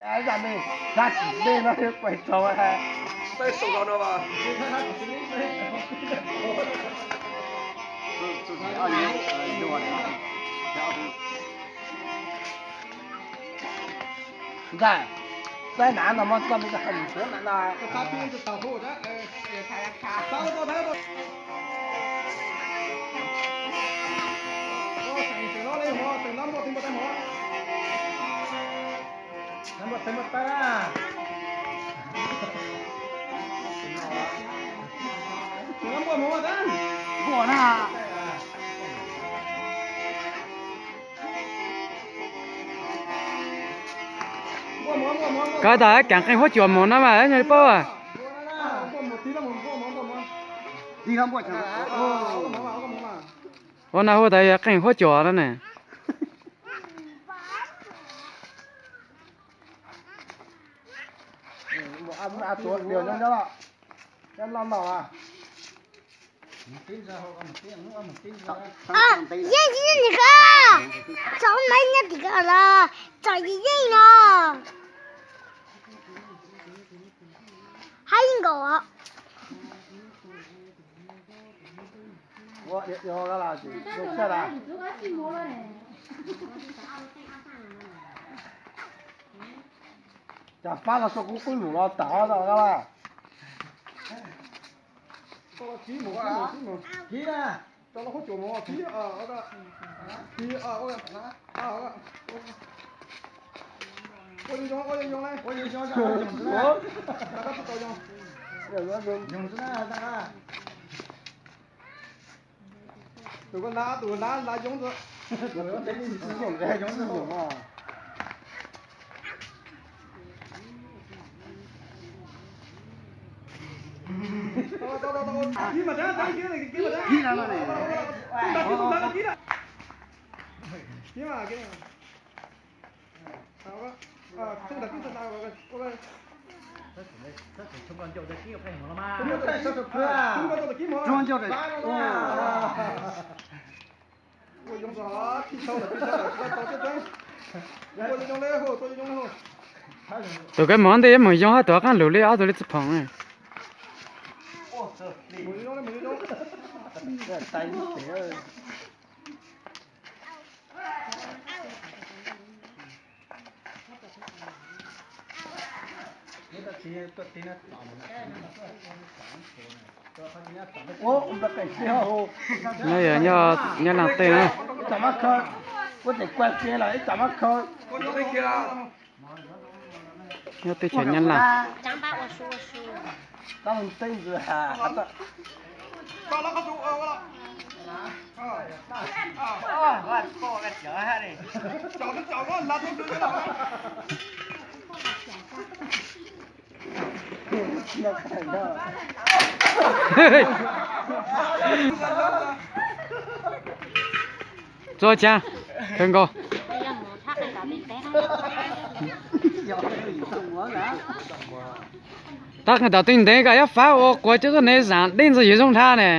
Zaj me, zaj tsis me no pais tau. Peb saum no no mas. Ntxawm, peb hnav no mas koj me koj hais mus suav na no. Koj tas kav qeej huab cua mov no mas yog li paub. Ua no hu tas yog qeej huab cua no ne. Yeej tsis nyob tim ko, tsom mas nyob tim ko los tsom yeej yeej no. Hab yeej nkaus. Cas pab no sua kuv qwj mus los tas. Tus koj nab, tus koj nab nab yoov ntawd. Tus koj mus ntej yuav mus yoov hab tus qaab lug li ob tug li txwj phoom. Nyob yog nyob laag tej na. Nyob teb chaws Nyab Laj. Txua caa kawg nkaus. Tab qeej tom tej ntev koj yuav fav ua quas cov tuab neeg zaam dej ntxwg ywg zoo dhab ne.